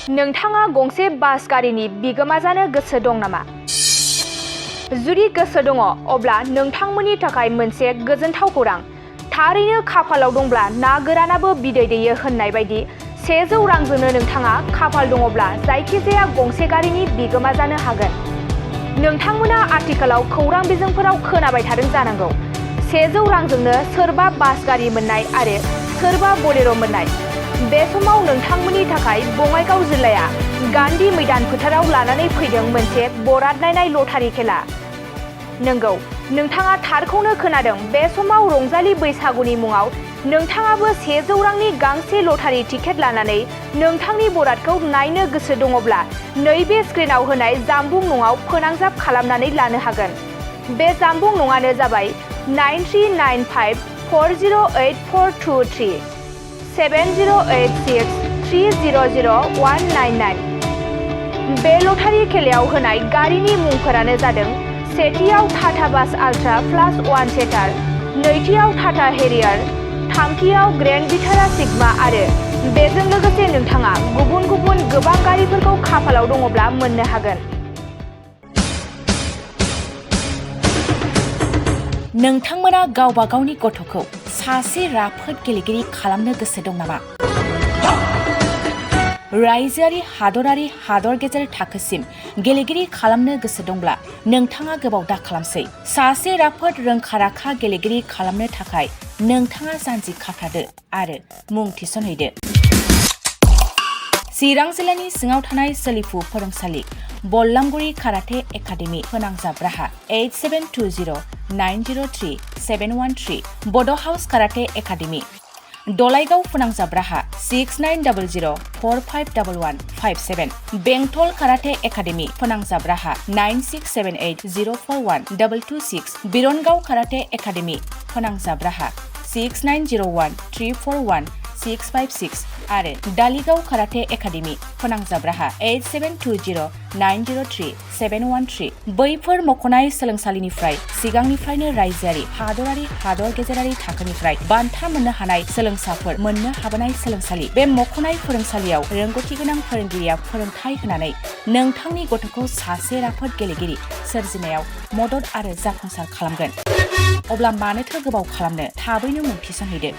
नोंथाङा गंसे बास गारिनि बिगोमा जानो गोसो दं नामा? जुदि गोसो दङ, अब्ला नोंथांमोननि थाखाय मोनसे गोजोनथाव खौरां। थारैनो खाफालाव दंब्ला ना गोरानाबो बिदै दैयो होननाय बायदि 100 रांजोंनो नोंथाङा खाफाल दङब्ला जायखिजाया गंसे गारिनि बिगोमा जानो हागोन। नोंथांमोना आथिखालाव खौरां बिजोंफोराव खोनाबाय थादों जानांगौ। 100 रांजोंनो सोरबा बास गारि मोननाय आरो सोरबा बलेर' मोननाय। बे समाव नोंथांमोननि थाखाय बङाइगाव जिल्लाया गान्धी मैदान फोथाराव लानानै फैदों मोनसे बरादनायनाय लटारि खेला। नंगौ, नोंथाङा थारखौनो खोनादों। बे समाव रंजालि बैसागुनि मुङाव नोंथाङाबो 100 रांनि गांसे लटारि टिकेट लानानै नोंथांनि बरादखौ नायनो गोसो दङब्ला नैबे स्क्रिनाव होनाय जामबुं नङाव फोनांजाब खालामनानै लानो हागोन। बे जामबुं नङानो जाबाय 9395408423 7086300199। बे लटारि खेलायाव होनाय गारिनि मुंफोरानो जादों सेथियाव टाटा बास आल्ट्रा प्लास 1 सेटार, नैथियाव टाटा हेरियार, थामथियाव ग्रेन्ड विटारा सिग्मा आरो बेजों लोगोसे नोंथाङा गुबुन गुबुन गोबां गारिफोरखौ खाफालाव दङब्ला मोननो हागोन। नोंथांमोना गावबा गावनि गथ'खौ सासे राफोद गेलेगिरि खालामनो गोसो दं नामा? रायजोआरि, हादरारि, हादर गेजेर थाखोसिम गेलेगिरि खालामनो गोसो दंब्ला नोंथाङा गोबाव दा खालामसै। सासे राफोद रोंखा-राखा गेलेगिरि खालामनो थाखाय नोंथाङा जानजि खाफ्रादो आरो मुं थिसनहैदो। चिरां जिल्लानि सिङाव थानाय सोलिफु फोरोंसालि बल्लामगुरि काराटे एकाडेमि फोनांजाब राहा 8720903713 बड' हाउस काराटे एकाडेमि दलाइगाव फोनांजाब राहा 6900451157 बेंटल काराटे एकाडेमि फोनांजाब राहा 9678041226 बिरनगाव काराटे एकाडेमि फोनांजाब राहा 6901341656 आरो दालिगाव काराटे एकाडेमि फोनांजाब राहा 8720903713। बैफोर मख'नाय सोलोंसालिनिफ्राय सिगांनिफ्रायनो रायजोआरि, हादरारि, हादर गेजेरारि थाखोनिफ्राय बान्था मोननो हानाय सोलोंसाफोर मोननो हाबोनाय सोलोंसालि। बे मख'नाय फोरोंसालियाव रोंगौथि गोनां फोरोंगिरिया फोरोंथाय होनानै नोंथांनि गथ'खौ सासे राफोद गेलेगिरि सोरजिनायाव मदद आरो जाफुंसार खालामगोन। अब्ला मानोथो गोबाव खालामनो, थाबैनो मुं थिसनहैदो।